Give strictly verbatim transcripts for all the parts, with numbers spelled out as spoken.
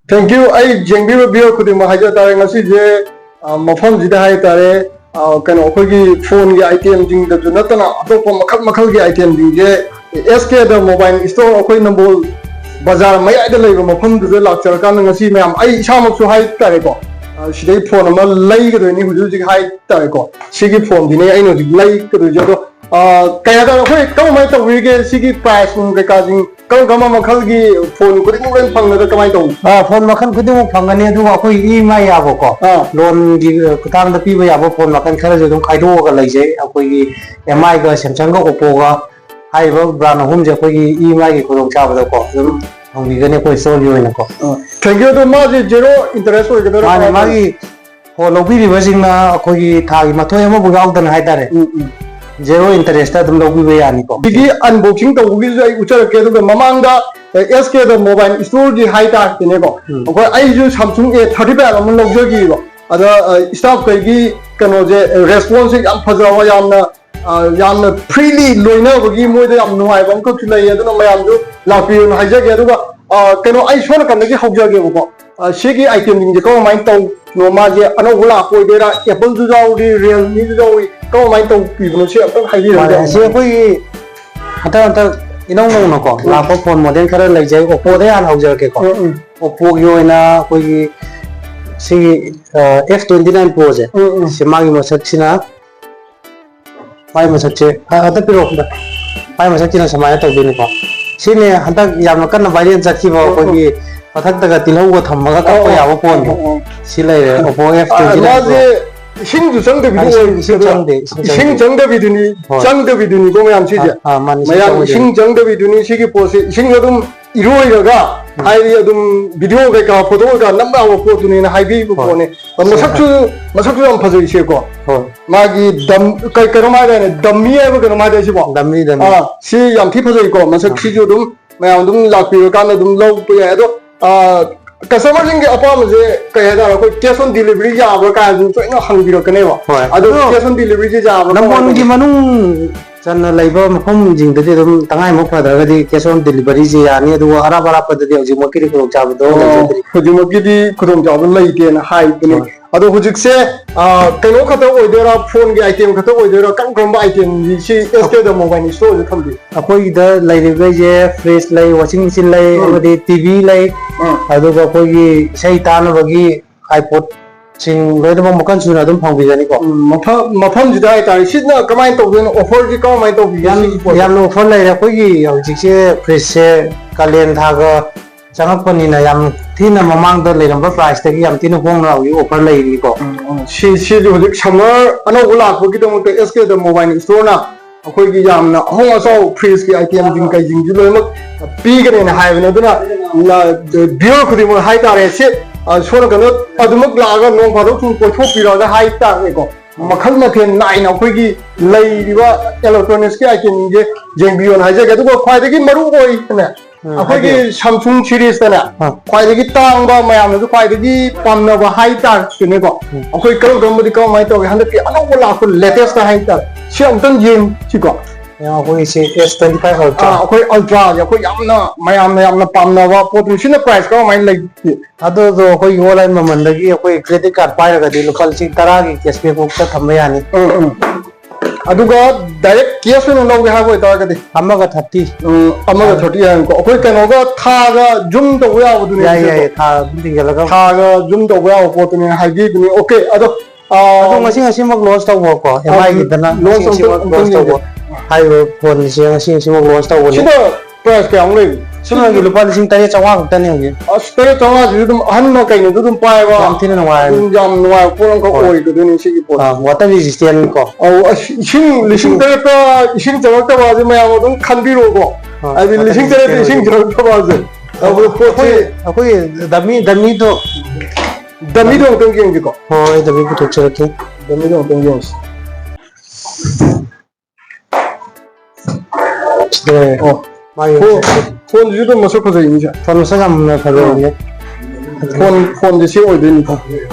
Thank you. ꯑꯩ ꯌꯦꯡꯕꯤꯕ viewer ꯈꯨꯗꯤꯡꯃꯛ ꯍꯥꯏꯖ ꯇꯥꯔꯦ, ꯉꯁꯤꯁꯦ, ꯑ, ꯃꯐꯝꯁꯤꯗ ꯍꯥꯏꯇꯥꯔꯦ, ꯑ, ꯀꯩꯅꯣ, ꯑꯩꯈꯣꯏꯒꯤ ꯐꯣꯟꯒꯤ itemꯁꯤꯡꯗꯁꯨ ꯅꯠꯇꯅ ꯑꯇꯣꯞꯄ ꯃꯈꯜ ꯃꯈꯜꯒꯤ itemꯁꯤꯡꯁꯦ S K the mobile store, ꯑꯩꯈꯣꯏ ꯅꯝꯕꯣꯜ ꯕꯖꯥꯔ ꯃꯌꯥꯏꯗ ꯂꯩꯕ ꯃꯐꯝꯗꯨꯗ ꯂꯥꯛꯆꯔꯀꯥꯟꯗ ꯉꯁꯤ ꯃꯌꯥꯝ, ꯑꯩ ꯏꯁꯥꯃꯛꯁꯨ ꯍꯥꯏꯇꯥꯔꯦꯀꯣ, ꯑ, ꯁꯤꯗꯩ ꯐꯣꯟ ꯑꯃ ꯂꯩꯒꯗꯣꯏꯅꯤ ꯍꯧꯖꯤꯛ ꯍꯧꯖꯤꯛ ꯍꯥꯏꯇꯥꯔꯦꯀꯣ꯫ ꯁꯤꯒꯤ ꯐꯣꯟꯁꯤꯅꯦ ꯑꯩꯅ ꯍꯧꯖꯤꯛ ꯂꯩꯒꯗꯣꯏꯁꯦ꯫ ꯑꯗꯣ, ꯑ, ꯀꯩ ꯍꯥꯏꯇꯥꯔꯦ, ꯑꯩꯈꯣꯏ ꯀꯃꯥꯏꯅ ꯇꯧꯕꯤꯔꯤꯒꯦ? ꯁꯤꯒꯤ price ꯅꯨꯡ ꯀꯩꯀꯥꯁꯤꯡ ꯀꯔꯝ ꯀꯔꯝꯕ ꯃꯈꯜꯒꯤ ꯐꯣꯟ ꯈꯨꯗꯤꯡꯃꯛ ꯂꯣꯏꯅ ꯐꯪꯒꯗ꯭ꯔꯥ? ꯀꯃꯥꯏꯅ ꯇꯧꯕ? ꯑ, ꯐꯣꯟ ꯃꯈꯜ ꯈꯨꯗꯤꯡꯃꯛ ꯐꯪꯒꯅꯤ, ꯑꯗꯨꯒ ꯑꯩꯈꯣꯏ E M I ꯌꯥꯕꯀꯣ, ꯑꯥ꯫ ꯂꯣꯟꯒꯤ, ꯑ, ꯈꯨꯊꯥꯡꯗ ꯄꯤꯕ ꯌꯥꯕ ꯐꯣꯟ ꯃꯈꯜ ꯈꯔꯁꯨ ꯑꯗꯨꯝ ꯈꯥꯏꯗꯣꯛꯑꯒ ꯂꯩꯖꯩ꯫ ꯑꯩꯈꯣꯏꯒꯤ M I ꯒ Samsung ꯒ Oppo ꯒ ꯍꯥꯏꯔꯤꯕ brand ꯑꯍꯨꯝꯁꯦ ꯑꯩꯈꯣꯏꯒꯤ E M I ꯒꯤ ꯈꯨꯗꯣꯡꯆꯥꯕꯗꯀꯣ ꯑꯗꯨꯝ ꯐꯪꯕꯤꯒꯅꯤ ꯑꯩꯈꯣꯏ store ꯒꯤ ꯑꯣꯏꯅꯀꯣ꯫ ꯑꯥ꯫ Thank you꯫ ꯑꯗꯣ ꯃꯥꯁꯦ zero interest ꯑꯣꯏꯒꯗꯣꯏꯔꯥ? ꯃꯥꯅꯦ, ꯀꯃꯥꯏꯅ ꯇꯧꯕ? ꯃꯥꯒꯤ ꯐꯣꯟ ꯂꯧꯕꯤꯔꯤꯕꯁꯤꯡꯅ ꯑꯩꯈꯣꯏꯒꯤ ꯊꯥꯒꯤ ꯃꯊꯣꯏ ꯑꯃꯐꯥꯎ ꯌꯥꯎꯗꯅ ꯍꯥꯏꯇꯥꯔꯦ, ꯎꯝ, ꯎꯝ꯫ Zero interest ꯇ ꯑꯗꯨꯝ ꯂꯧꯕꯤꯕ ꯌꯥꯅꯤꯀꯣ꯫ ꯁꯤꯒꯤ unboxing ꯇꯧꯕꯒꯤꯁꯨ ꯑꯩ ꯎꯠꯆꯔꯛꯀꯦ, ꯑꯗꯨꯒ ꯃꯃꯥꯡꯗ, ꯑꯦ, S K the mobile store ꯒꯤ ꯍꯥꯏꯇꯥꯔꯦꯅꯦꯀꯣ, ꯎꯝ꯫ ꯑꯩꯈꯣꯏ, ꯑꯩꯁꯨ Samsung A thirty five ꯑꯃ ꯂꯧꯖꯈꯤꯕ꯫ ꯑꯗ, ꯑ, staff ꯈꯩꯒꯤ ꯀꯩꯅꯣꯁꯦ, response ꯁꯦ ꯌꯥꯝ ꯐꯖꯕ, ꯌꯥꯝꯅ, ꯑ, ꯌꯥꯝꯅ freely ꯂꯣꯏꯅꯕꯒꯤ ꯃꯣꯏꯗ ꯌꯥꯝ ꯅꯨꯡꯉꯥꯏꯕ ꯑꯃꯈꯛꯁꯨ ꯂꯩꯌꯦ꯫ ꯑꯗꯨꯅ ꯃꯌꯥꯝꯁꯨ ꯂꯥꯛꯄꯤꯌꯨꯅ ꯍꯥꯏꯖꯒꯦ꯫ ꯑꯗꯨꯒ, ꯑ, ꯀꯩꯅꯣ, ꯑꯩ ꯁꯣꯝ ꯅꯥꯀꯟꯗꯒꯤ ꯍꯧꯖꯒꯦꯕꯀꯣ꯫ ꯑ, ꯁꯤꯒꯤ item ꯁꯤꯡꯁꯦ ꯀꯔꯝꯍꯥꯏꯅ ꯇꯧꯅꯣ? ꯃꯥꯁꯦ ꯑꯅꯧꯕ ꯂꯥꯛꯄ ꯑꯣꯏꯗꯣꯏꯔꯥ? Apple ꯁꯨ ꯌꯥꯎꯔꯤ, Realme ꯁꯨ ꯌꯥꯎꯔꯤ, ꯀꯔꯝꯍꯥꯏꯅ ꯇꯧꯕꯤꯕꯅꯣ? ꯁꯤ ꯑꯝꯇꯪ ꯍꯥꯏꯕꯤꯔꯝꯃꯨ꯫ ꯃꯥꯅꯦ, ꯑꯁꯤ ꯑꯩꯈꯣꯏꯒꯤ ꯍꯟꯗꯛ, ꯍꯟꯗꯛ ꯏꯅꯧ ꯅꯧꯅꯀꯣ, ꯎꯝ꯫ ꯂꯥꯛꯄ ꯐꯣꯟ model ꯈꯔ ꯂꯩꯖꯩ꯫ Oppo ꯗꯩ ꯍꯥꯟꯅ ꯍꯧꯖꯔꯛꯀꯦꯀꯣ꯫ ꯎꯝ, ꯎꯝ꯫ Oppo ꯒꯤ ꯑꯣꯏꯅ ꯑꯩꯈꯣꯏꯒꯤ ꯁꯤꯒꯤ, ꯑ, F twenty nine Pro ꯁꯦ, ꯎꯝ, ꯎꯝ꯫ ꯁꯤ ꯃꯥꯒꯤ ꯃꯁꯛꯁꯤꯅ, ꯃꯥꯏ ꯃꯁꯛꯁꯦ, ꯑ, ꯑꯝꯇ ꯄꯤꯔꯛꯑꯣ ꯑꯝꯇ꯫ ꯃꯥꯏ ꯃꯁꯛꯁꯤꯅ ꯁꯨꯃꯥꯏꯅ ꯇꯧꯗꯣꯏꯅꯤꯀꯣ꯫ ꯁꯤꯅꯦ ꯍꯟꯗꯛ ꯌꯥꯝꯅ ꯀꯟꯅ viral ꯆꯠꯈꯤꯕ, ꯑꯣ, ꯑꯣ꯫ ꯑꯩꯈꯣꯏꯒꯤ ꯃꯊꯛꯇꯒ ꯇꯤꯜꯍꯧꯒ ꯊꯝꯃꯒ ꯀꯛꯄ ꯑꯣ, ꯑꯣ꯫ ꯌꯥꯕ ꯐꯣꯟꯗꯣ꯫ ꯑꯣ, ꯑꯣ꯫ ꯁꯤ ꯂꯩꯔꯦ, Oppo F twenty nine Pro꯫ ꯃꯥꯁꯦ ꯏꯁꯤꯡꯁꯨ ꯆꯪꯗꯕꯤꯗ ꯑꯥ, ꯏꯁꯤꯡ, ꯏꯁꯤꯡ ꯑꯣꯏꯕꯅꯦ꯫ ꯆꯪꯗꯦ, ꯏꯁꯤꯡ ꯏꯁꯤꯡ ꯆꯪꯗꯦ꯫ ꯆꯪꯗꯕꯤꯗꯨꯅꯤ, ꯍꯣꯏ꯫ ꯆꯪꯗꯕꯤꯗꯨꯅꯤꯀꯣ ꯃꯌꯥꯝ ꯁꯤꯁꯦ꯫ ꯑꯥ, ꯑꯥ, ꯃꯥꯅꯤ, ꯏꯁꯤꯡ ꯃꯌꯥꯝ ꯆꯪꯗꯕꯤꯗꯨꯅꯤ꯫ ꯏꯁꯤꯡ ꯆꯪꯗꯕꯤꯗꯨꯅꯤ꯫ ꯁꯤꯒꯤ ꯄꯣꯠꯁꯦ ꯏꯁꯤꯡ ꯑꯗꯨꯝ ꯏꯔꯣꯏꯔꯒ, ꯎꯝ꯫ ꯍꯥꯏꯗꯤ ꯑꯗꯨꯝ video ꯀꯩꯀꯥ, photo ꯀꯩꯀꯥ ꯅꯝꯕ ꯌꯥꯕ ꯄꯣꯠꯇꯨꯅꯦꯅ ꯍꯥꯏꯕꯤꯕ ꯍꯣꯏ꯫ ꯄꯣꯠꯅꯦ꯫ ꯍꯣꯏ꯫ ꯃꯁꯛꯁꯨ, ꯃꯁꯛꯁꯨ ꯌꯥꯝ ꯐꯖꯩ ꯏꯆꯦꯀꯣ꯫ ꯍꯣꯏ꯫ ꯃꯥꯒꯤ ꯗꯝ-, ꯀꯩ-, ꯀꯩꯅꯣꯝ ꯍꯥꯏꯗꯥꯏꯅꯦ, dummy ꯍꯥꯏꯕ ꯀꯩꯅꯣꯝ ꯍꯥꯏꯗꯥꯏ ꯁꯤꯕꯣ? Dummy, dummy꯫ ꯑꯥ, ꯁꯤ ꯌꯥꯝ ꯊꯤ ꯐꯖꯩꯀꯣ꯫ ꯃꯁꯛ ꯑꯥ꯫ ꯁꯤꯁꯨ ꯑꯗꯨꯝ ꯃꯌꯥꯝ ꯑꯗꯨꯝ ꯂꯥꯛꯄꯤꯔꯀꯥꯟꯗ ꯑꯗꯨꯝ ꯂꯧꯕ ꯌꯥꯏ꯫ ꯑꯗꯣ, ꯑꯥ, customer ꯁꯤꯡꯒꯤ ꯑꯄꯥꯝꯕꯁꯦ ꯀꯩ ꯍꯥꯏꯇꯥꯔꯦ, ꯑꯩꯈꯣꯏ cash on delivery ꯌꯥꯕ꯭ꯔꯥ ꯀꯥꯏꯅ ꯑꯗꯨꯝ ꯂꯣꯏꯅ ꯍꯪꯕꯤꯔꯛꯀꯅꯦꯕ꯫ ꯍꯣꯏ꯫ ꯑꯗꯣ ꯑꯗꯣ cash on delivery ꯁꯦ ꯌꯥꯕ꯭ꯔꯥ, ꯀꯃꯥꯏꯅ ꯅꯝꯕꯣꯜꯒꯤ ꯇꯧꯒꯦ? ꯃꯅꯨꯡ ꯆꯟꯅ ꯂꯩꯕ ꯃꯐꯝꯁꯤꯡꯗꯗꯤ ꯑꯗꯨꯝ ꯇꯉꯥꯏꯃꯨꯛ ꯐꯗ꯭ꯔꯒꯗꯤ cash on delivery ꯁꯦ ꯌꯥꯅꯤ, ꯑꯗꯨꯕꯨ ꯑꯔꯥꯞ ꯑꯔꯥꯞꯄꯗꯗꯤ ꯍꯧꯖꯤꯛꯃꯛꯀꯤꯗꯤ ꯈꯨꯗꯣꯡꯆꯥꯕꯗꯣ ꯑꯣ, ꯂꯩꯖꯗ꯭ꯔꯤ꯫ ꯍꯧꯖꯤꯛꯃꯛꯀꯤꯗꯤ ꯈꯨꯗꯣꯡꯆꯥꯕ ꯂꯩꯇꯦꯅ ꯍꯥꯏꯕꯅꯦ꯫ ꯍꯣꯏ꯫ ꯑꯗꯣ ꯍꯧꯖꯤꯛꯁꯦ, ꯑ, ꯀꯩꯅꯣ ꯈꯛꯇ ꯑꯣꯏꯗꯣꯏꯔꯥ, ꯐꯣꯟꯒꯤ item ꯈꯛꯇ ꯑꯣꯏꯗꯣꯏꯔꯥ, ꯀꯔꯝ ꯀꯔꯝꯕ item ꯁꯤ S K ꯗ mobile store ꯗ ꯊꯝꯕꯤ? ꯑꯩꯈꯣꯏꯒꯤꯗ ꯂꯩꯔꯤꯕꯈꯩꯁꯦ fridge ꯂꯩ, washing machine ꯂꯩ, ꯎꯝ꯫ ꯑꯃꯗꯤ T V ꯂꯩ, ꯎꯝ꯫ ꯑꯗꯨꯒ ꯑꯩꯈꯣꯏꯒꯤ ꯏꯁꯩ ꯇꯥꯅꯕꯒꯤ iPod ꯁꯤꯡ ꯂꯣꯏꯅꯃꯛ ꯃꯈꯜ ꯁꯨꯅ ꯑꯗꯨꯝ ꯐꯪꯕꯤꯒꯅꯤꯀꯣ꯫ ꯎꯝ, ꯃꯐꯝ-, ꯃꯐꯝꯁꯤꯗ ꯍꯥꯏꯇꯥꯔꯦ꯫ ꯁꯤꯅ ꯀꯃꯥꯏꯅ ꯇꯧꯗꯣꯏꯅꯣ? Offer ꯁꯤ ꯀꯃꯥꯏꯅ ꯇꯧꯕꯤꯒꯦ ꯌꯥꯝ, ꯁꯤꯒꯤ ꯄꯣꯠꯁꯦ? ꯌꯥꯝꯅ offer ꯂꯩꯔꯦ꯫ ꯑꯩꯈꯣꯏꯒꯤ ꯍꯧꯖꯤꯛꯁꯦ fridge ꯁꯦ ꯀꯥꯂꯦꯟ ꯊꯥꯒ ꯆꯪꯉꯛꯄꯅꯤꯅ ꯌꯥꯝ ꯊꯤꯅ ꯃꯃꯥꯡꯗ ꯂꯩꯔꯝꯕ price ꯇꯒꯤ ꯌꯥꯝ ꯊꯤꯅ ꯍꯣꯡꯅ ꯍꯧꯖꯤꯛ offer ꯂꯩꯔꯤꯀꯣ꯫ ꯎꯝ, ꯎꯝ꯫ ꯁꯤ, ꯁꯤꯁꯨ ꯍꯧꯖꯤꯛ summer ꯑꯅꯧꯕ ꯂꯥꯛꯄꯒꯤꯗꯃꯛꯇ S K ꯗ mobile store ꯅ ꯑꯩꯈꯣꯏꯒꯤ ꯌꯥꯝꯅ ꯑꯍꯣꯡ ꯑꯆꯥꯎ fridge ꯀꯤ item ꯁꯤꯡ ꯀꯩꯁꯤꯡꯁꯤ ꯂꯣꯏꯅꯃꯛ ꯄꯤꯒꯅꯦꯅ ꯍꯥꯏꯕꯅꯦ꯫ ꯑꯗꯨꯅ ꯂ-, viewer ꯈꯨꯗꯤꯡꯃꯛ ꯍꯥꯏꯇꯥꯔꯦ, ꯁꯤ, ꯑ, ꯁꯣꯝ ꯅꯥꯀꯟꯗ ꯑꯗꯨꯃꯛ ꯂꯥꯛꯑꯒ ꯅꯣꯡ ꯐꯥꯗꯣꯛ ꯁꯨꯝ ꯀꯣꯏꯊꯣꯛꯄꯤꯔꯛꯑꯒ ꯍꯥꯏꯇꯥꯔꯦꯀꯣ, ꯃꯈꯜ ꯃꯊꯦꯜ ꯅꯥꯏꯅ ꯑꯩꯈꯣꯏꯒꯤ ꯂꯩꯔꯤꯕ electronics ꯀꯤ item ꯁꯦ ꯌꯦꯡꯕꯤꯌꯣꯅ ꯍꯥꯏꯖꯒꯦ꯫ ꯑꯗꯨꯒ ꯈ꯭ꯋꯥꯏꯗꯒꯤ ꯃꯔꯨ ꯑꯣꯏꯅꯅꯦ, ꯎꯝ, ꯑꯩꯈꯣꯏꯒꯤ ꯍꯥꯏꯕꯤꯌꯨ꯫ Samsung series ꯇꯅꯦ, ꯑꯥ꯫ ꯈ꯭ꯋꯥꯏꯗꯒꯤ ꯇꯥꯡꯕ, ꯃꯌꯥꯝꯅꯁꯨ ꯈ꯭ꯋꯥꯏꯗꯒꯤ ꯄꯥꯝꯅꯕ ꯍꯥꯏꯇꯥꯔꯦꯅꯦꯀꯣ꯫ ꯎꯝ꯫ ꯑꯩꯈꯣꯏ ꯀꯔꯝ ꯀꯔꯝꯕꯗꯤ ꯀꯃꯥꯏꯅ ꯇꯧꯒꯦ? ꯍꯟꯗꯛꯀꯤ ꯑꯅꯧꯕ ꯂꯥꯛꯄ latest ꯇ ꯍꯥꯏꯇꯥꯔꯦ, ꯁꯤ ꯑꯃꯨꯛꯇꯪ ꯌꯦꯡꯁꯤꯀꯣ꯫ ꯑꯩꯈꯣꯏꯒꯤꯁꯦ S twenty five Ultra꯫ ꯑꯥ, ꯑꯩꯈꯣꯏ Ultra ꯁꯦ ꯑꯩꯈꯣꯏ ꯌꯥꯝꯅ, ꯃꯌꯥꯝꯅ ꯌꯥꯝꯅ ꯄꯥꯝꯅꯕ ꯄꯣꯠꯇꯨꯅꯤ꯫ ꯁꯤꯅ price ꯀꯔꯝꯍꯥꯏꯅ ꯂꯩꯒꯦ? ꯑꯗꯨꯗꯣ ꯑꯩꯈꯣꯏꯒꯤ online ꯃꯃꯜꯗꯒꯤ ꯑꯩꯈꯣꯏ credit card ꯄꯥꯏꯔꯒꯗꯤ ꯂꯨꯄꯥ ꯂꯤꯁꯤꯡ ꯇꯔꯥꯒꯤ cashback ꯐꯥꯎꯗ ꯊꯝꯕ ꯌꯥꯅꯤ꯫ ꯎꯝ, ꯎꯝ꯫ ꯑꯗꯨꯒ direct cash ꯑꯣꯏꯅ ꯂꯧꯒꯦ ꯍꯥꯏꯕ ꯑꯣꯏꯇꯥꯔꯒꯗꯤ? ꯑꯃꯒ thirty꯫ ꯎꯝ, ꯑꯃꯒ ꯑꯥ꯫ Thirty ꯍꯥꯏꯅꯀꯣ꯫ ꯑꯩꯈꯣꯏ ꯀꯩꯅꯣꯒ ꯊꯥꯒ zoom ꯇꯧꯕ ꯌꯥꯕꯗꯨꯅꯦ ꯌꯥꯏ, ꯁꯤꯁꯦ꯫ ꯌꯥꯏ, ꯊꯥ ꯑꯗꯨꯝ ꯊꯤꯡꯖꯤꯜꯂꯒ꯫ ꯊꯥꯒ zoom ꯇꯧꯕ ꯌꯥꯕ ꯄꯣꯠꯇꯨꯅꯦ ꯍꯥꯏꯕꯤꯕꯅꯦ꯫ Okay, ꯑꯗꯣ, ꯑꯥ, ꯑꯗꯣ ꯉꯁꯤ ꯉꯁꯤꯃꯛ launch ꯇꯧꯕꯀꯣ, ꯑꯥ, M I ꯒꯤꯗꯅ ꯉꯁꯤ launch ꯉꯁꯤꯃꯛ ꯑꯝꯇꯪ launch ꯇꯧꯕ꯫ ꯌꯦꯡꯒꯦ꯫ ꯍꯥꯏꯔꯤꯕ ꯐꯣꯟꯁꯦ ꯉꯁꯤ ꯉꯁꯤꯃꯛ launch ꯇꯧꯕꯅꯦ꯫ ꯁꯤꯗ price ꯀꯌꯥꯃꯨꯛ ꯂꯩꯒꯦ? ꯁꯨꯞꯅꯒꯤ ꯂꯨꯄꯥ ꯂꯤꯁꯤꯡ ꯇꯔꯦꯠ ꯆꯥꯝꯃꯉꯥ ꯈꯛꯇꯅꯦ ꯍꯧꯖꯤꯛ꯫ ꯑꯁ, ꯇꯔꯦꯠ ꯆꯥꯝꯃꯉꯥꯁꯤꯁꯨ ꯑꯗꯨꯝ ꯑꯍꯟ ꯃꯈꯩꯅꯁꯨ ꯑꯗꯨꯝ ꯄꯥꯏꯕ, ꯌꯥꯝ ꯊꯤꯅ ꯅꯨꯡꯉꯥꯏꯔꯅꯤ꯫ ꯑꯗꯨꯝ ꯌꯥꯝ ꯅꯨꯡꯉꯥꯏꯕ ꯄꯣꯠ ꯑꯃꯈꯛ ꯍꯣꯏ꯫ ꯑꯣꯏꯒꯗꯣꯏꯅꯤ ꯁꯤꯒꯤ ꯄꯣꯠꯁꯦ꯫ ꯑꯥ, water resistant ꯀꯣ꯫ ꯑꯧ, ꯑꯁ, ꯏꯁꯤꯡ ꯂꯤꯁꯤꯡ ꯇꯔꯦꯠꯇ ꯏꯁꯤꯡ ꯆꯪꯉꯛꯇꯕ ꯑꯁꯤ ꯃꯌꯥꯝ ꯑꯗꯨꯝ ꯈꯟꯕꯤꯔꯣꯀꯣ꯫ ꯑꯥ, ꯍꯥꯏꯗꯤ water ꯂꯤꯁꯤꯡ ꯇꯔꯦꯠꯇ resistant ꯏꯁꯤꯡ ꯑꯣꯏꯒꯅꯤ꯫ ꯆꯪꯉꯛꯇꯕ ꯑꯁꯦ꯫ ꯑꯗꯨ ꯄꯣꯠꯁꯦ ꯑꯩꯈꯣꯏ, ꯑꯩꯈꯣꯏ dummy, dummy ꯗꯣ꯫ Dummy ꯗꯣ ꯑꯃꯨꯛꯇꯪ ꯌꯦꯡꯁꯤꯀꯣ꯫ ꯍꯣꯏ, dummy ꯄꯨꯊꯣꯛꯆꯔꯛꯀꯦ꯫ Dummy ꯗꯣ ꯑꯃꯨꯛꯇꯪ ꯌꯦꯡꯁꯤ꯫ ꯁꯤꯗ ꯂꯩꯔꯦ꯫ ꯑꯣ꯫ ꯃꯥꯒꯤ ꯐꯣꯟ-, ꯐꯣꯟꯁꯤꯁꯨ ꯑꯗꯨꯝ ꯃꯁꯛ ꯐꯖꯩꯅꯦ ꯁꯦ꯫ ꯐꯣꯟ ꯃꯁꯛ ꯌꯥꯝꯅ ꯐꯖꯕꯅꯦ꯫ ꯐꯣꯟ, ꯐꯣꯟꯁꯦ ꯁꯤ ꯑꯣꯏꯗꯣꯏꯅꯤꯀꯣ꯫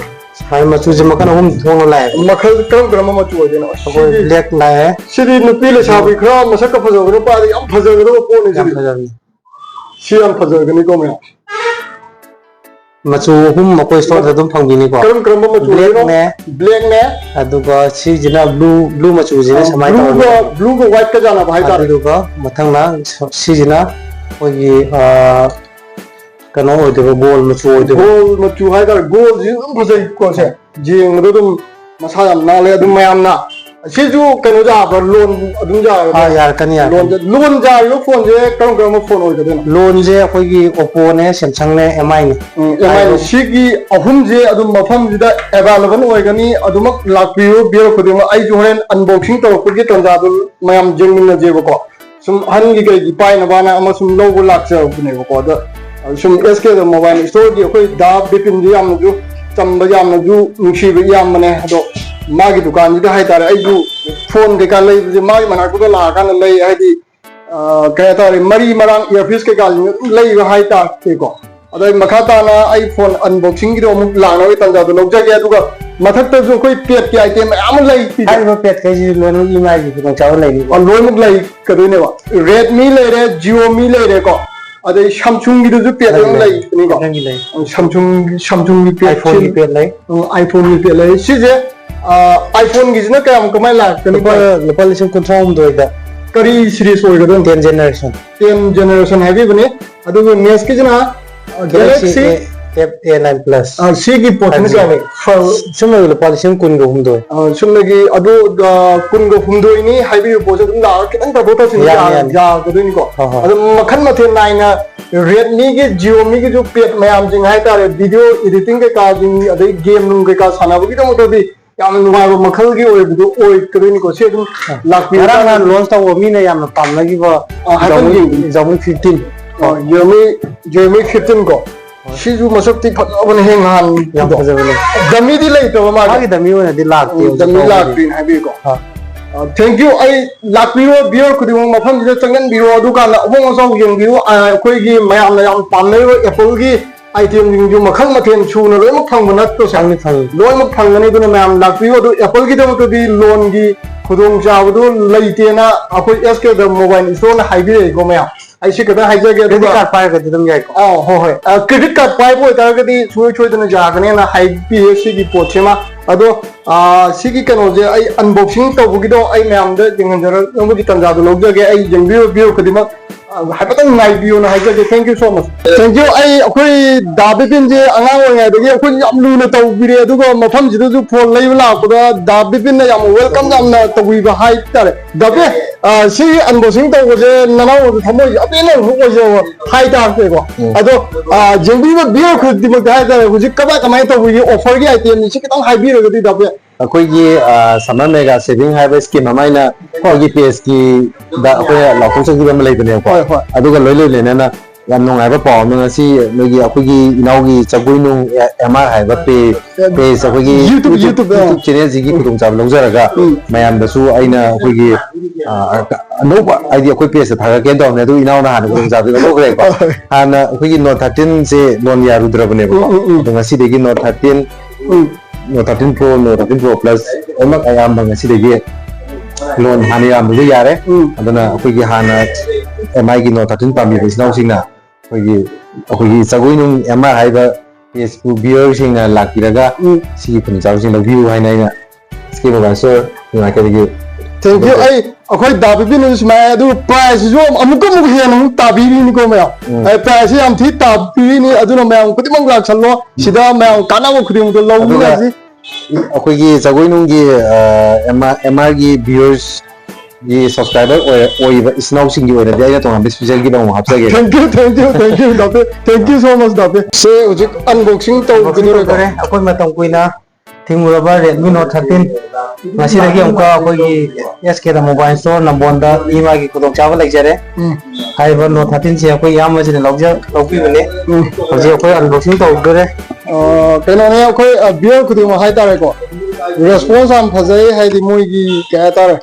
ꯁꯥꯏ ꯃꯆꯨꯁꯦ ꯃꯈꯜ ꯑꯍꯨꯝ ꯊꯣꯛꯅ ꯂꯥꯛꯑꯦ꯫ ꯃꯈꯜ ꯀꯔꯝ ꯀꯔꯝꯕ ꯃꯆꯨ ꯑꯣꯏꯗꯣꯏꯅꯣ? ꯑꯁ, ꯑꯩꯈꯣꯏ ꯁꯤꯗꯤ ꯕ꯭ꯂꯦꯛ ꯂꯥꯛꯑꯦ꯫ ꯁꯤꯗꯤ ꯅꯨꯄꯤ ꯂꯩꯁꯥꯕꯤ ꯈꯔ ꯃꯁꯛꯀ ꯐꯖꯕ ꯅꯨꯄꯥꯗꯤ ꯌꯥꯝ ꯐꯖꯒꯗꯕ ꯄꯣꯠꯅꯤ꯫ ꯌꯥꯝ ꯁꯤꯗꯤ ꯐꯖꯕꯅꯤ꯫ ꯁꯤ ꯌꯥꯝ ꯐꯖꯒꯅꯤꯀꯣ ꯃꯌꯥꯝ꯫ ꯃꯆꯨ ꯑꯍꯨꯝ ꯑꯩꯈꯣꯏ ꯁ꯭ꯇꯣꯔꯗ ꯑꯗꯨꯝ ꯐꯪꯕꯤꯅꯤꯀꯣ꯫ ꯀꯔꯝ ꯀꯔꯝꯕ ꯃꯆꯨ ꯑꯣꯏꯗꯣꯏꯅꯣ? ꯕ꯭ꯂꯦꯛꯅꯦ꯫ ꯕ꯭ꯂꯦꯛꯅꯦ꯫ ꯑꯗꯨꯒ ꯁꯤꯁꯤꯅ ꯕ꯭ꯂꯨ, ꯕ꯭ꯂꯨ ꯃꯆꯨꯁꯤꯅ ꯁꯨꯃꯥꯏꯅ ꯕ꯭ꯂꯨꯒ ꯇꯧꯔꯒ ꯕ꯭ꯂꯨꯒ ꯋꯥꯏꯠꯀ ꯆꯥꯟꯅꯕ ꯍꯥꯏꯇꯥꯔꯦ꯫ ꯑꯗꯨꯗꯨꯒ ꯃꯊꯪꯅ ꯁꯤꯁꯤꯅ ꯑꯩꯈꯣꯏꯒꯤ ꯑ, ꯀꯩꯅꯣ ꯑꯣꯏꯗꯣꯏꯕ, ꯒꯣꯜ ꯃꯆꯨ ꯑꯣꯏꯗꯣꯏꯕ꯫ ꯒꯣꯜ ꯃꯆꯨ ꯍꯥꯏꯇꯥꯔꯦ꯫ ꯒꯣꯜꯁꯤ ꯑꯗꯨꯝ ꯐꯖꯩꯀꯣ ꯁꯦ꯫ ꯌꯦꯡꯕꯗ ꯑꯗꯨꯝ ꯃꯁꯥ ꯌꯥꯝ ꯅꯥꯜꯂꯦ꯫ ꯑꯗꯨꯝ ꯃꯌꯥꯝꯅ ꯁꯤꯁꯨ ꯀꯩꯅꯣ ꯌꯥꯕ꯭ꯔꯥ? ꯂꯣꯟ ꯑꯗꯨꯝ ꯌꯥꯔꯕ꯭ꯔꯥ? ꯑꯥ, ꯌꯥꯔꯛꯀꯅꯤ, ꯌꯥꯔꯛꯀꯅꯤ꯫ ꯂꯣꯟꯁꯦ, ꯂꯣꯟ ꯌꯥꯔꯤꯕ ꯐꯣꯟꯁꯦ ꯀꯔꯝ ꯀꯔꯝꯕ ꯐꯣꯟ ꯑꯣꯏꯒꯗꯣꯏꯅꯣ? ꯂꯣꯟꯁꯦ ꯑꯩꯈꯣꯏꯒꯤ Oppoꯅꯦ, Samsungꯅꯦ, MIꯅꯦ꯫ ꯎꯝ, MIꯅꯦ꯫ ꯁꯤꯒꯤ ꯑꯍꯨꯝꯁꯦ ꯑꯗꯨꯝ ꯃꯐꯝꯁꯤꯗ available ꯑꯣꯏꯒꯅꯤ꯫ ꯑꯗꯨꯃꯛ ꯂꯥꯛꯄꯤꯌꯨ, ꯚꯤꯌꯔ ꯈꯨꯗꯤꯡꯃꯛ꯫ ꯑꯩꯁꯨ ꯍꯣꯔꯦꯟ unboxing ꯇꯧꯔꯛꯄꯒꯤ ꯇꯥꯟꯖꯥꯗꯨ ꯃꯌꯥꯝ ꯌꯦꯡꯃꯤꯟꯅꯖꯦꯕꯀꯣ꯫ ꯁꯨꯝ ꯑꯍꯟꯒꯤ ꯀꯩꯒꯤ ꯄꯥꯏꯅꯕꯅ ꯑꯃ ꯁꯨꯝ ꯂꯧꯕ ꯂꯥꯛꯆꯕꯅꯦꯕꯀꯣ꯫ ꯑꯗ ꯁꯨꯝ S K mobile storeꯒꯤ ꯑꯩꯈꯣꯏ ꯗꯥ ꯕꯤꯄꯤꯟꯁꯦ ꯌꯥꯝꯅꯁꯨ ꯆꯝꯕ, ꯌꯥꯝꯅꯁꯨ ꯅꯨꯡꯁꯤꯕ ꯏꯌꯥꯝꯕꯅꯦ꯫ ꯑꯗꯣ ꯃꯥꯒꯤ ꯗꯨꯀꯥꯟꯁꯤꯗ ꯍꯥꯏꯇꯥꯔꯦ, ꯑꯩꯁꯨ ꯐꯣꯟ ꯀꯩꯀꯥ ꯂꯩꯕꯁꯦ ꯃꯥꯒꯤ ꯃꯅꯥꯛꯇꯨꯗ ꯂꯥꯛꯑꯀꯥꯟꯗ ꯂꯩ꯫ ꯍꯥꯏꯗꯤ, ꯑ, ꯀꯩ ꯍꯥꯏꯇꯥꯔꯦ, ꯃꯔꯤ ꯃꯔꯥꯡ, earpiece ꯀꯩꯀꯥꯁꯤꯡ ꯑꯗꯨꯝ ꯂꯩꯕ ꯍꯥꯏꯇꯥꯔꯦꯀꯣ꯫ ꯑꯗꯣ ꯑꯩ ꯃꯈꯥ ꯇꯥꯅ ꯑꯩ ꯐꯣꯟ unboxingꯒꯤꯗꯣ ꯑꯃꯨꯛ ꯂꯥꯛꯅꯕꯒꯤ ꯇꯥꯟꯖꯥꯗꯣ ꯂꯧꯖꯒꯦ꯫ ꯑꯗꯨꯒ ꯃꯊꯛꯇꯁꯨ ꯑꯩꯈꯣꯏ ꯄꯦꯗꯀꯤ item ꯃꯌꯥꯝ ꯑꯃ ꯂꯩ꯫ ꯍꯥꯏꯔꯤꯕ ꯄꯦꯗꯈꯩꯁꯤ ꯂꯣꯏꯅꯃꯛ EMIꯒꯤ ꯈꯨꯗꯣꯡꯆꯥꯕ ꯂꯩꯅꯤꯀꯣ꯫ ꯑ, ꯂꯣꯏꯅꯃꯛ ꯂꯩ꯫ ꯀꯗꯣꯏꯅꯦꯕ꯫ Redmi ꯂꯩꯔꯦ, Xiaomi ꯂꯩꯔꯦꯀꯣ, ꯑꯗꯩ Samsungꯒꯤꯗꯨꯁꯨ ꯄꯦꯗ ꯑꯃ ꯂꯩ, ꯂꯩꯕꯅꯤꯀꯣ꯫ ꯅꯪꯒꯤ ꯂꯩ꯫ Samsung, Samsungꯒꯤ ꯄꯦꯗ, iPhoneꯒꯤ ꯄꯦꯗ ꯂꯩ꯫ ꯎꯝ, iPhoneꯒꯤ ꯄꯦꯗ ꯂꯩ꯫ ꯁꯤꯁꯦ, ꯑ, iPhoneꯒꯤꯁꯤꯅ ꯀꯌꯥꯝ, ꯀꯃꯥꯏꯅ ꯂꯥꯛꯀꯅꯤ? ꯂꯨꯄꯥ, ꯂꯨꯄꯥ ꯂꯤꯁꯤꯡ ꯀꯨꯟꯊ꯭ꯔꯥ ꯍꯨꯝꯗꯣꯏꯗ꯫ ꯀꯔꯤ series ꯑꯣꯏꯒꯗꯣꯏꯅꯣ? Ten generation꯫ Ten generation ꯍꯥꯏꯕꯤꯕꯅꯤ꯫ ꯑꯗꯨꯒ next ꯀꯤꯁꯤꯅ, ꯑ, Galaxy, Galaxy A, F A nine Plus꯫ ꯑ, ꯁꯤꯒꯤ ꯄꯣꯠꯁꯤꯅ Five G꯫ ꯀꯌꯥꯅꯤ? ꯁꯨꯝꯕꯒꯤ ꯂꯨꯄꯥ ꯂꯤꯁꯤꯡ ꯀꯨꯟꯒ ꯍꯨꯝꯗꯣꯏ꯫ ꯑ, ꯁꯨꯝꯅꯒꯤ ꯑꯗꯨ, ꯑ, ꯀꯨꯟꯒ ꯍꯨꯝꯗꯣꯏꯅꯤ ꯍꯥꯏꯕꯤꯕ ꯄꯣꯠꯁꯦ ꯑꯗꯨꯝ ꯂꯥꯛꯑꯒ ꯈꯤꯇꯪ ꯇꯥꯊꯣꯛ ꯇꯥꯁꯤꯟ ꯌꯥꯅꯤ, ꯌꯥ-, ꯌꯥꯅꯤ꯫ ꯌꯥꯒꯗꯣꯏꯅꯤꯀꯣ꯫ ꯍꯣꯏ, ꯍꯣꯏ꯫ ꯑꯗꯨꯝ ꯃꯈꯜ ꯃꯊꯦꯜ ꯅꯥꯏꯅ Redmiꯒꯤ, Xiaomiꯒꯤꯁꯨ ꯄꯦꯗ ꯃꯌꯥꯝꯁꯤꯡ ꯍꯥꯏꯇꯥꯔꯦ, video editing ꯀꯩꯀꯥꯁꯤꯡ, ꯑꯗꯩ game ꯅꯨꯡ ꯀꯩꯀꯥ ꯁꯥꯟꯅꯕꯒꯤꯗꯃꯛꯇꯗꯤ ꯌꯥꯝꯅ ꯅꯨꯡꯉꯥꯏꯕ ꯃꯈꯜꯒꯤ ꯑꯣꯏꯕꯗꯣ ꯑꯣꯏꯒꯗꯣꯏꯅꯤꯀꯣ꯫ ꯁꯤ ꯑꯗꯨꯝ ꯂꯥꯛꯄꯤꯔꯀꯥꯟꯗ ꯉꯔꯥꯡ ꯅꯍꯥꯟ launch ꯇꯧꯕ ꯃꯤꯅ ꯌꯥꯝꯅ ꯄꯥꯝꯅꯈꯤꯕ ꯑ, ꯍꯥꯏꯐꯦꯠ Xiaomi, ꯌꯦꯡꯕꯤꯌꯨ꯫ Xiaomi fifteen꯫ ꯑ, Xiaomi, Xiaomi fifteen ꯀꯣ꯫ ꯁꯤꯁꯨ ꯃꯁꯛꯇꯤ ꯐꯖꯕꯅꯦ ꯍꯦ, ꯉꯍꯥꯟ ꯌꯥꯝ ꯐꯖꯕꯅꯦ꯫ Dummyꯗꯤ ꯂꯩꯇꯕ ꯃꯥꯒꯤ꯫ ꯃꯥꯒꯤ dummy ꯑꯣꯏꯅꯗꯤ ꯂꯥꯛꯇꯦ ꯎꯝ, ꯍꯧꯖꯤꯛ dummy ꯐꯥꯎꯕꯗꯤ꯫ ꯂꯥꯛꯇ꯭ꯔꯤꯅ ꯍꯥꯏꯕꯤꯌꯨꯀꯣ꯫ ꯑ, ꯑ, thank you꯫ ꯑꯩ ꯂꯥꯛꯄꯤꯔꯣ, viewer ꯈꯨꯗꯤꯡꯃꯛ ꯃꯐꯝꯁꯤꯗ ꯆꯪꯁꯤꯟꯕꯤꯔꯣ, ꯑꯗꯨꯀꯥꯟꯗ ꯑꯍꯣꯡ ꯑꯆꯥꯎ ꯌꯦꯡꯕꯤꯌꯨ꯫ ꯑ, ꯑꯩꯈꯣꯏꯒꯤ ꯃꯌꯥꯝꯅ ꯌꯥꯝ ꯄꯥꯝꯅꯔꯤꯕ Appleꯒꯤ item ꯁꯤꯡꯁꯨ ꯃꯈꯜ ꯃꯊꯦꯜ ꯁꯨꯅ ꯂꯣꯏꯅꯃꯛ ꯐꯪꯕ ꯅꯠꯇ꯭ꯔꯣ, ꯁꯥꯔ? ꯐꯪꯅꯤ, ꯐꯪꯅꯤ꯫ ꯂꯣꯏꯅꯃꯛ ꯐꯪꯒꯅꯤ꯫ ꯑꯗꯨꯅ ꯃꯌꯥꯝ ꯂꯥꯛꯄꯤꯌꯨ꯫ ꯑꯗꯨ Apple ꯒꯤꯗꯃꯛꯇꯗꯤ loan ꯒꯤ ꯈꯨꯗꯣꯡꯆꯥꯕꯗꯨ ꯂꯩꯇꯦꯅ ꯑꯩꯈꯣꯏ S K ꯗ mobile store ꯅ ꯍꯥꯏꯕꯤꯔꯛꯏꯀꯣ ꯃꯌꯥꯝ꯫ ꯑꯩ ꯁꯤ ꯈꯛꯇꯪ ꯍꯥꯏꯖꯒꯦ꯫ Credit ꯑꯗꯨꯒ card ꯄꯥꯏꯔꯒꯗꯤ ꯑꯗꯨꯝ ꯌꯥꯏꯀꯣ? ꯑꯥ, ꯍꯣꯏ, ꯍꯣꯏ꯫ ꯑ, credit card ꯄꯥꯏꯕ ꯑꯣꯏꯇꯥꯔꯒꯗꯤ ꯁꯨꯡꯁꯣꯏ ꯁꯣꯏꯗꯅ ꯌꯥꯒꯅꯦꯅ ꯍꯥꯏꯕꯤꯌꯦ ꯁꯤꯒꯤ ꯄꯣꯠꯁꯤꯃ꯫ ꯑꯗꯣ, ꯑ, ꯁꯤꯒꯤ ꯀꯩꯅꯣꯁꯦ ꯑꯩ unboxing ꯇꯧꯕꯒꯤꯗꯣ ꯑꯩ ꯃꯌꯥꯝꯗ ꯌꯦꯡꯍꯟꯖꯔꯛꯅꯕꯒꯤ ꯇꯥꯟꯖꯥꯗꯣ ꯂꯧꯖꯒꯦ꯫ ꯑꯩ ꯌꯦꯡꯕꯤꯌꯨ, video ꯈꯨꯗꯤꯡꯃꯛ, ꯑ, ꯍꯥꯏꯐꯦꯠꯇꯪ ꯉꯥꯏꯕꯤꯌꯣꯅ ꯍꯥꯏꯖꯒꯦ꯫ Thank you so much꯫ Thank you꯫ ꯑꯩ, ꯑꯩꯈꯣꯏ ꯗꯥ ꯕꯤꯄꯤꯟꯁꯦ ꯑꯉꯥꯡ ꯑꯣꯏꯔꯤꯉꯩꯗꯒꯤ ꯑꯩꯈꯣꯏ ꯌꯥꯝ ꯂꯨꯅ ꯇꯧꯕꯤꯔꯦ, ꯑꯗꯨꯒ ꯃꯐꯝꯁꯤꯗꯁꯨ phone ꯂꯩꯕ ꯂꯥꯛꯄꯗ ꯗꯥ ꯕꯤꯄꯤꯟꯅ ꯌꯥꯝ welcome ꯌꯥꯝꯅ ꯇꯧꯕꯤꯕ ꯍꯥꯏꯇꯥꯔꯦ꯫ ꯗꯥ ꯕꯤ, ꯑ, ꯁꯤ unboxing ꯇꯧꯕꯁꯦ ꯅꯅꯥꯎꯅꯁꯨ ꯊꯃꯣꯏꯁꯦ ꯑꯄꯦꯟꯕ ꯑꯃ ꯑꯣꯏꯖꯕ ꯍꯥꯏꯇꯥꯔꯦꯀꯣ꯫ ꯎꯝ꯫ ꯑꯗꯣ, ꯑ, ꯌꯦꯡꯕꯤꯕ viewer ꯈꯨꯗꯤꯡꯃꯛꯇ ꯍꯥꯏꯇꯥꯔꯦ, ꯍꯧꯖꯤꯛ ꯀꯃꯥꯏ ꯀꯃꯥꯏꯅ ꯇꯧꯕꯒꯤ offer ꯒꯤ item ꯁꯤ ꯈꯤꯇꯪ ꯍꯥꯏꯕꯤꯔꯒꯗꯤ, ꯗꯥ ꯕꯤ꯫ ꯑꯩꯈꯣꯏꯒꯤ, ꯑ, Summer Mega Saving ꯍꯥꯏꯕ scheme ꯑꯃ ꯑꯩꯅ ꯑꯩꯈꯣꯏꯒꯤ page ꯀꯤ ꯗ ꯑꯩꯈꯣꯏꯅ ꯂꯥꯎꯊꯣꯛꯆꯈꯤꯕ ꯑꯃ ꯂꯩꯕꯅꯦꯕꯀꯣ꯫ ꯍꯣꯏ, ꯍꯣꯏ꯫ ꯑꯗꯨꯒ ꯂꯣꯏ ꯂꯣꯏꯅꯅ ꯌꯥꯝ ꯅꯨꯡꯉꯥꯏꯕ ꯄꯥꯎ ꯑꯃ ꯉꯁꯤ ꯅꯣꯏꯒꯤ ꯑꯩꯈꯣꯏꯒꯤ ꯏꯅꯥꯎꯒꯤ ꯖꯒꯣꯏꯅꯨꯡ M R ꯍꯥꯏꯕ page, page ꯑꯩꯈꯣꯏꯒꯤ YouTube, YouTube, YouTube, ꯑ꯫ YouTube channel ꯁꯤꯒꯤ ꯈꯨꯗꯣꯡꯆꯥꯕ ꯂꯧꯖꯔꯒ ꯎꯝ꯫ ꯃꯌꯥꯝꯗꯁꯨ ꯑꯩꯅ ꯑꯩꯈꯣꯏꯒꯤ, ꯑ, ꯑꯅꯧꯕ ꯍꯥꯏꯗꯤ ꯑꯩꯈꯣꯏ page ꯇ ꯊꯥꯒꯠꯀꯦꯅ ꯇꯧꯔꯝꯃꯦ, ꯑꯗꯨ ꯏꯅꯥꯎꯅ ꯍꯥꯟꯅ ꯈꯨꯗꯣꯡꯆꯥꯕꯗꯤ ꯂꯧꯊꯣꯛꯈ꯭ꯔꯦꯀꯣ꯫ ꯍꯣꯏ꯫ ꯍꯥꯟꯅ ꯑꯩꯈꯣꯏꯒꯤ Note thirteen ꯁꯦ loan ꯌꯥꯔꯨꯗ꯭ꯔꯕꯅꯦꯕꯀꯣ꯫ ꯎꯝ, ꯎꯝ, ꯎꯝ꯫ ꯑꯗꯣ ꯉꯁꯤꯗꯒꯤ Note thirteen, ꯎꯝ꯫ Note thirteen Pro, Note thirteen Pro Plus ꯂꯣꯏꯅꯃꯛ ꯑꯌꯥꯝꯕ ꯉꯁꯤꯗꯒꯤ loan ꯍꯥꯟꯅ ꯌꯥꯔꯝꯕꯗꯣ ꯌꯥꯔꯦ꯫ ꯎꯝ꯫ ꯑꯗꯨꯅ ꯑꯩꯈꯣꯏꯒꯤ ꯍꯥꯟꯅ M I ꯒꯤ Note thirteen ꯄꯥꯝꯕꯤꯕ ꯏꯆꯤꯟ ꯏꯅꯥꯎꯁꯤꯡꯅ ꯑꯩꯈꯣꯏꯒꯤ, ꯑꯩꯈꯣꯏꯒꯤ ꯖꯒꯣꯏꯅꯨꯡ M R ꯍꯥꯏꯕ page ꯄꯨ viewer ꯁꯤꯡꯅ ꯂꯥꯛꯄꯤꯔꯒ ꯎꯝ꯫ ꯁꯤꯒꯤ ꯈꯨꯗꯣꯡꯆꯥꯕꯁꯤꯡ ꯂꯧꯕꯤꯌꯨ ꯍꯥꯏꯅ ꯑꯩꯅ S K Mobile Store ꯅꯨꯡꯉꯥꯏꯇꯕꯒꯤ Thank you꯫ ꯑꯩ, ꯑꯩꯈꯣꯏ ꯗꯥ ꯕꯤꯄꯤꯟꯅꯁꯨ ꯁꯨꯃꯥꯏꯅ ꯍꯥꯏ, ꯑꯗꯨꯒ price ꯁꯤꯁꯨ ꯑꯃꯨꯛꯀ ꯑꯃꯨꯛ ꯍꯦꯟꯅ ꯑꯃꯨꯛ ꯇꯥꯕꯤꯔꯤꯅꯤꯀꯣ ꯃꯌꯥꯝ꯫ ꯎꯝ꯫ ꯑꯩ price ꯁꯤ ꯌꯥꯝ ꯊꯤ ꯇꯥꯕꯤꯔꯤꯅꯤ, ꯑꯗꯨꯅ ꯃꯌꯥꯝ ꯈꯨꯗꯤꯡꯃꯛ ꯂꯥꯛꯁꯜꯂꯣ꯫ ꯁꯤꯗ ꯃꯌꯥꯝ ꯀꯥꯟꯅꯕ ꯈꯨꯗꯤꯡꯃꯛꯇꯣ ꯑꯗꯨꯒ ꯂꯧꯃꯤꯟꯅꯁꯤ꯫ ꯑꯩꯈꯣꯏꯒꯤ ꯖꯒꯣꯏꯅꯨꯡꯒꯤ, ꯑ, M R, M R ꯒꯤ viewers ꯒꯤ subscriber ꯑꯣꯏ-, ꯑꯣꯏꯔꯤꯕ ꯏꯆꯤꯟ ꯏꯅꯥꯎꯁꯤꯡꯒꯤ ꯑꯣꯏꯅꯗꯤ ꯑꯩꯅ ꯇꯣꯉꯥꯟꯕ special gift ꯑꯃꯨꯛ ꯍꯥꯞꯆꯒꯦ꯫ Thank you, thank you, thank you, ꯗꯥ ꯕꯤ꯫ Thank you so much, ꯗꯥ ꯕꯤ꯫ ꯁꯦ ꯍꯧꯖꯤꯛ unboxing ꯇꯧꯕꯤꯗꯣꯔꯦꯀꯣ? ꯇꯧꯗꯣꯔꯦ꯫ ꯑꯩꯈꯣꯏ ꯃꯇꯝ ꯀꯨꯏꯅ ꯊꯤꯡꯂꯨꯔꯕ Redmi Note thirteen ꯉꯁꯤꯗꯒꯤ ꯑꯃꯨꯛꯀ ꯑꯩꯈꯣꯏꯒꯤ S K ꯗ Mobile Store ꯅꯝꯕꯣꯟꯗ ꯏ ꯃꯥꯒꯤ ꯈꯨꯗꯣꯡꯆꯥꯕ ꯂꯩꯖꯔꯦ꯫ ꯎꯝ꯫ ꯍꯥꯏꯔꯤꯕ Note thirteen ꯁꯦ ꯑꯩꯈꯣꯏ ꯏꯌꯥꯝꯕꯁꯤꯅ ꯂꯧꯖ-, ꯂꯧꯕꯤꯕꯅꯦ꯫ ꯎꯝ꯫ ꯍꯧꯖꯤꯛ ꯑꯩꯈꯣꯏ unboxing ꯇꯧꯗꯣꯔꯦ꯫ ꯑ, ꯀꯩꯅꯣꯅꯦ, ꯑꯩꯈꯣꯏ, ꯑ, viewer ꯈꯨꯗꯤꯡꯃꯛ ꯍꯥꯏꯇꯥꯔꯦꯀꯣ, response ꯌꯥꯝ ꯐꯖꯩ, ꯍꯥꯏꯗꯤ ꯃꯣꯏꯒꯤ ꯀꯩ ꯍꯥꯏꯇꯥꯔꯦ,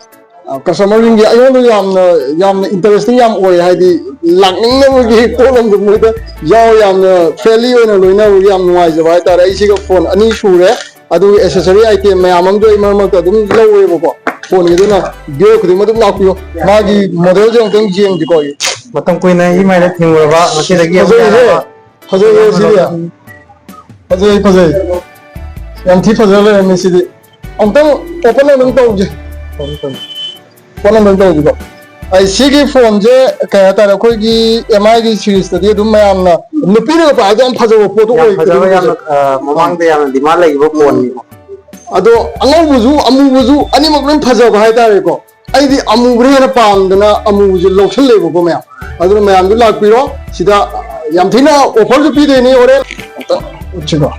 ꯀꯁꯇꯃꯔꯁꯤꯡꯒꯤ ꯑꯩꯉꯣꯟꯗ ꯌꯥꯝꯅ ꯌꯥꯝꯅ ꯏꯟꯇꯔꯦꯁꯇꯤꯡ ꯌꯥꯝ ꯑꯣꯏ, ꯍꯥꯏꯗꯤ ꯂꯥꯛꯅꯤꯡꯅꯕꯒꯤ ꯄꯣꯠ ꯑꯃꯗ ꯃꯣꯏꯗ ꯌꯥꯎ, ꯌꯥꯝꯅ ꯐ꯭ꯔꯦꯟꯂꯤ ꯑꯣꯏꯅ ꯂꯣꯏꯅꯕꯒꯤ ꯌꯥꯝ ꯅꯨꯡꯉꯥꯏꯖꯕ ꯍꯥꯏꯇꯥꯔꯦ꯫ ꯑꯩ ꯁꯤꯒ ꯐꯣꯟ ꯑꯅꯤ ꯁꯨꯔꯦ, ꯑꯗꯨꯒ ꯑꯦꯁꯦꯁꯔꯤ ꯑꯥꯏꯇꯦꯝ ꯃꯌꯥꯝ ꯑꯃꯁꯨ ꯑꯩ ꯃꯔꯛ ꯃꯔꯛꯇ ꯑꯗꯨꯝ ꯂꯧꯋꯦꯕꯀꯣ ꯐꯣꯟꯒꯤ꯫ ꯑꯗꯨꯅ ꯚꯤꯗꯤꯑꯣ ꯈꯨꯗꯤꯡꯃꯛ ꯑꯗꯨꯝ ꯂꯥꯛꯄꯤꯌꯣ꯫ ꯃꯥꯒꯤ ꯃꯣꯗꯦꯜꯁꯦ ꯑꯃꯨꯛꯇꯪ ꯌꯦꯡꯁꯤꯀꯣ꯫ ꯑꯩ ꯃꯇꯝ ꯀꯨꯏꯅ ꯏꯃꯥꯏꯗ ꯊꯤꯡꯂꯨꯔꯕ ꯉꯁꯤꯗꯒꯤ ꯑꯃꯨꯛ ꯐꯖꯩꯍꯦ꯫ ꯌꯥꯔꯕ ꯐꯖꯩꯍꯦ ꯁꯤꯗꯤ꯫ ꯐꯖꯩ, ꯐꯖꯩ꯫ ꯌꯥꯝ ꯊꯤ ꯐꯖ ꯂꯩꯔꯝꯃꯦ ꯁꯤꯗꯤ꯫ ꯑꯃꯨꯛꯇꯪ ꯑꯣꯄꯟ ꯑꯗꯨꯝ ꯇꯧꯁꯦ꯫ ꯑꯣꯄꯟ ꯑꯗꯨꯝ ꯇꯧꯁꯤꯀꯣ꯫ ꯑꯩ ꯁꯤꯒꯤ ꯐꯣꯟꯁꯦ ꯀꯩ ꯍꯥꯏꯇꯥꯔꯦ, ꯑꯩꯈꯣꯏꯒꯤ ꯑꯦꯝ ꯑꯥꯏꯒꯤ ꯁꯤꯔꯤꯁꯇꯗꯤ ꯑꯗꯨꯝ ꯃꯌꯥꯝꯅ ꯅꯨꯄꯤꯅꯒ ꯄꯥꯏꯕꯗ ꯌꯥꯝ ꯐꯖꯕ ꯄꯣꯠꯇꯣ ꯌꯥꯝ ꯑꯣꯏ ꯐꯖꯕ, ꯈꯨꯗꯤꯡꯃꯛꯁꯦ꯫ ꯌꯥꯝꯅ, ꯑ, ꯃꯃꯥꯡꯗ ꯌꯥꯝꯅ ꯗꯤꯃꯥꯟ ꯂꯩꯈꯤꯕ ꯐꯣꯟꯅꯤꯀꯣ꯫ ꯑꯗꯣ ꯑꯉꯧꯕꯁꯨ ꯑꯃꯨꯕꯁꯨ ꯑꯅꯤꯃꯛ ꯂꯣꯏ ꯐꯖꯕ ꯍꯥꯏꯇꯥꯔꯦꯀꯣ꯫ ꯑꯩꯗꯤ ꯑꯃꯨꯕꯅ ꯍꯦꯟꯅ ꯄꯥꯝꯗꯅ ꯑꯃꯨꯕꯁꯦ ꯂꯧꯁꯜꯂꯦꯕꯀꯣ ꯃꯌꯥꯝ꯫ ꯑꯗꯨꯅ ꯃꯌꯥꯝꯁꯨ ꯂꯥꯛꯄꯤꯔꯣ ꯁꯤꯗ꯫ ꯌꯥꯝ ꯊꯤꯅ ꯑꯣꯐꯔꯁꯨ ꯄꯤꯗꯣꯏꯅꯤ ꯍꯣꯔꯦꯟ꯫ ꯑꯝꯇ ꯎꯠꯁꯤꯀꯣ꯫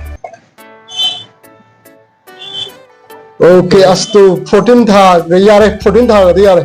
ꯑꯣꯀꯦ, ꯑꯁꯇꯨ ꯐꯣꯔꯇꯤꯟ ꯊꯥꯈ꯭ꯔꯦ, ꯌꯥꯔꯦ, ꯐꯣꯔꯇꯤꯟ ꯊꯥꯈ꯭ꯔꯗꯤ ꯌꯥꯔꯦ꯫